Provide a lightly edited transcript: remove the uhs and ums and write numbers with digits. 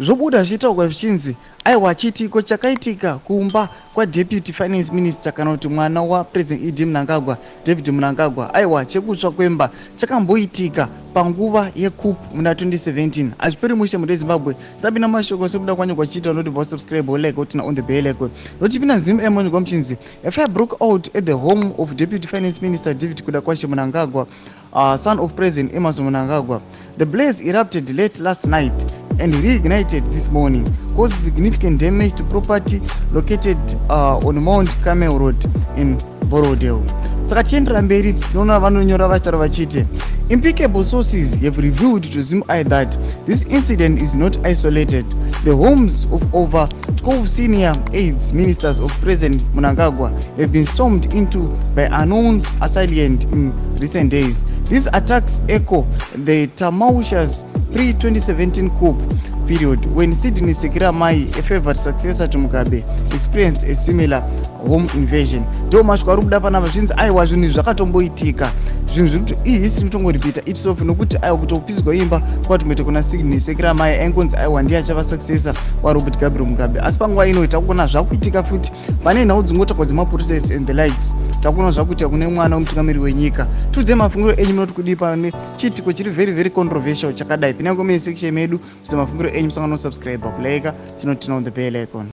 Zvobuda zvichitaurwa zvichinzi aiwa, chiitiko chakaitika kumba kwaDeputy Finance Minister, kana kuti mwana waPresident ED Mnangagwa, David Mnangagwa, aiwa, chekutsva kwemba chakamboitika panguva yecoup muna 2017. Hazviperi mushe mune Zimbabwe. Sabina mashoko sekuda kwanyorwa chiita unoti bosubscribe, like, turn on the bell icon. Notipinda Zim emonyorwa muchinzi a fire broke out at the home of Deputy Finance Minister David Kudakwashe Mnangagwa, son of President Emmerson Mnangagwa. The blaze erupted late last night and reignited this morning, caused significant damage to property located on Mount Carmel Road in Borrowdale. Saka tichiendera mberi, tinoona vanonyora vachitaura vachiti impeccable sources have revealed to ZimEye that this incident is not isolated. The homes of over 12 senior aides, ministers of President Mnangagwa, have been stormed into by unknown assailant in recent days. These attacks echo the tumultuous pre-2017 coup period when Sydney Sekeramayi, a favorite successor to Mugabe, experienced a similar home invasion. Ndo mashoko ari kubuda panapa zvinzi aiwa, zvinhu izvi zvakatomboitika, zvinhu zviri kuti ihistory kutongoripita itself, nokuti aiwa, kutopiswa imba kwatomboita kuna Sydney Sekeramayi, aingonzi aiwa, ndiye achava successor waRobert Gabriel Mugabe. Asi panguva ino takuona zvakuitika futi pane nhau dzingotakwa dzemaprocess and the likes. Takuona zvakuitika kune mwana wemutungamiri wenyika. Tiudze mafungiro enyu, munoti kudii pane chiitiko chiri very very controversial chakadai? Pinai comment section medu kuisa mafungiro enyu. Musangano subscribe, kulike, tinoturn on the bell icon.